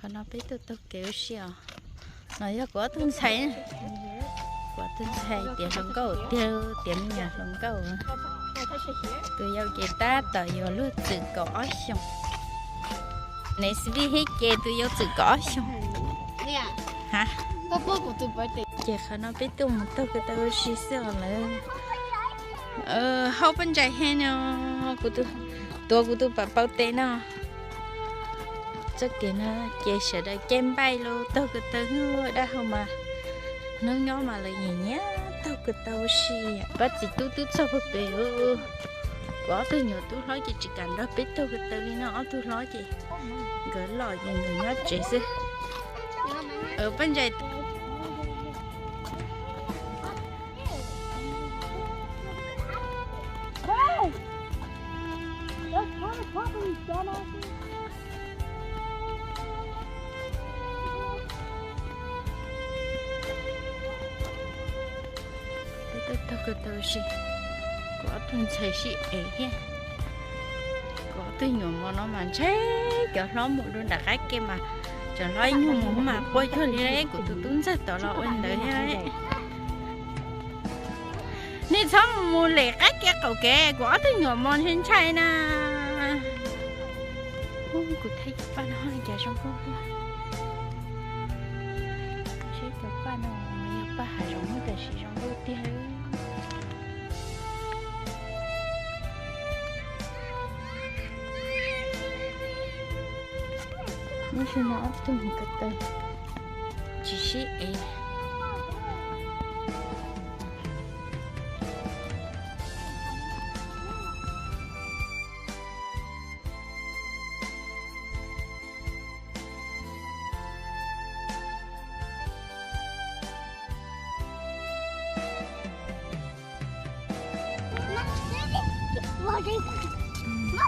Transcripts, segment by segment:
Qhov no peb tuaj taug kev ua si os. No yog kuv ob tug ntxhais, kuv ob tug ntxhais tiav hluas nkauj tiag, tiav me nyuam hluas nkauj. Tus yau ces tab tom yuav luag txwm kaum ob xyoos. Nws xws li thiab ces tus yau txwm kaum ob xyoos. Ha, ces qhov no peb tuaj mus taug ko taw ua si xwb os lawm. Haub paj ntsais he no, kuv tuav kuv tus pam paus tes no. Txoj kev no ces sawv daws caij npaij los taug ko taw, dab hau mas hnub nyob mas lawv nyiam nyiam taug ko taw ua si. Pab txiv tub twb txog puag pem. Kuv ob tug nyuam tub hlob ces tsis kam nrog peb taug ko taw li no, ob tug hlob ces nkawd loj ces nkawd nyob tsev xwb. Paj ntsais Peb tuaj taug ko taw ua si, kuv ob tug ntxhais sib ev thiab. Kuv ob tug nyuam mos no mas ntshai cov hlob mus rau nram qab ke mas, cov hlob ib nyuag mus mas quaj cuag li kuv tus tub ntxawg tod los ua ntawd thiab. Nej txhob mus lem qab ke qaum kev, kuv ob tug nyuam mos ntshai ntshai na. Kuv thaij cov paj no cas zoo nkauj. Seb cov paj no yog paj hav zoov tab sis zoo nkauj tiag. Nyob ze no ob tug mus ko taw tsis sib ev.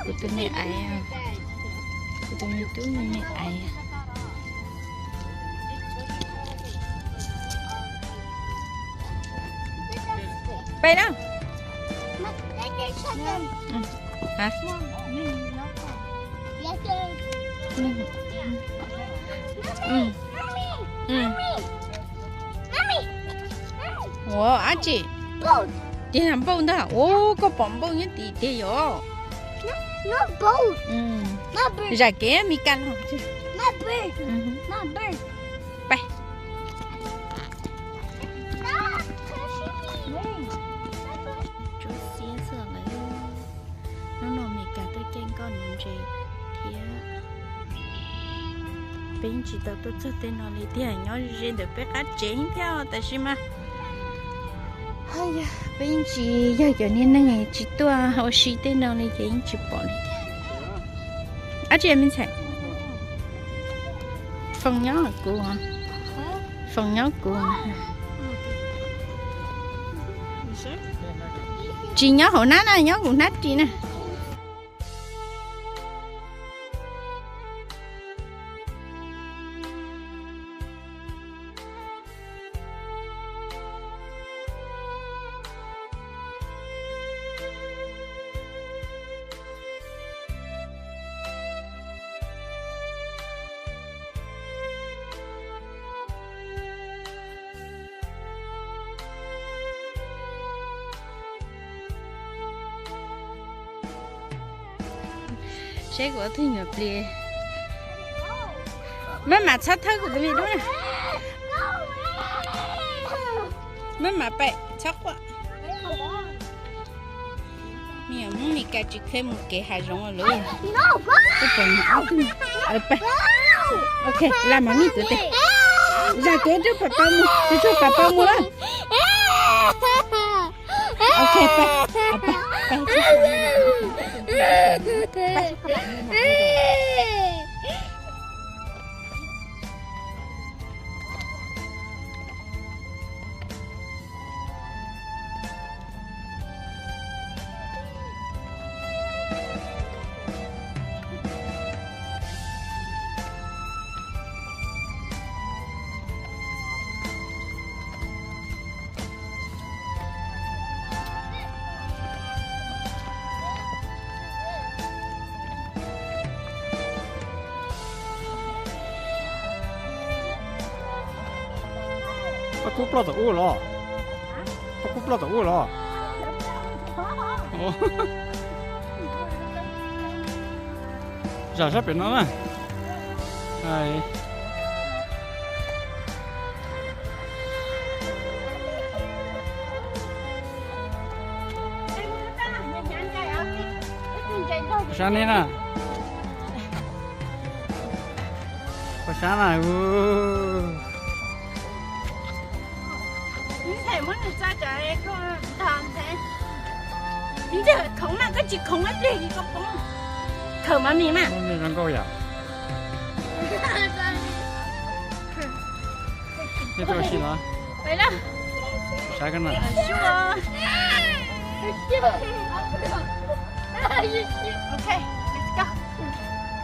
Kuv tus me aiv, kuv tus me tub me me aiv. Peb na. Ua dab tsi? Tiag, npauj ntag. Ua, koj pom npauj nyob tim tiag yom? Zam kev Mes Kas los. Tsuab xiab xwb lawm. Hnub no Mes Kas tuaj caij nkoj nuv ntses thiab. Peb yeej tsis tau tuaj txog tej no li tiag, nyob ze ntawm peb qab tsev thiab tab sis mas peb yeej tsis yog cov niag neeg tsis tuaj ua si tej no li ces yeej tsis pom li tiag. Ab tsi me ntxhais, foom nyob kuv, foom nyob kuv. Tsis nyob hauv hnab na, nyob kuv hnab ris na. Saib kuv ob tug nyuam plis. Maj mam txhob thawb kuv tus me dub na. Maj mam pem txhob quaj. Me nyuam Hmoob Mes Kas tsis kheev mus kev hav zoov lawm. Ok, las mam me kuv tes. Zam kev rau pam pam mus, rau pam pam mus lawm. Ok, pab, pab, pab. Paj kub ploj tom ub los? Paj kub ploj tom ub los? Zam sab pem no na. Pab sab ne na. Pab sab na. Nthe muab nws tso cov ko nthe. Nthe khoov mas koj tsis khoov ib pliag koj poob. Khawm mas mis mas. Zoo nkauj yom. Nej tuaj ua si los? Saib koj na.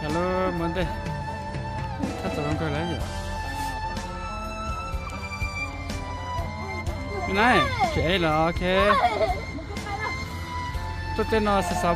Yog lub muab ntej. Thaj txaus zoo kawg lawm yom. Na, tsis ev los ok. Tuaj tej no xav xav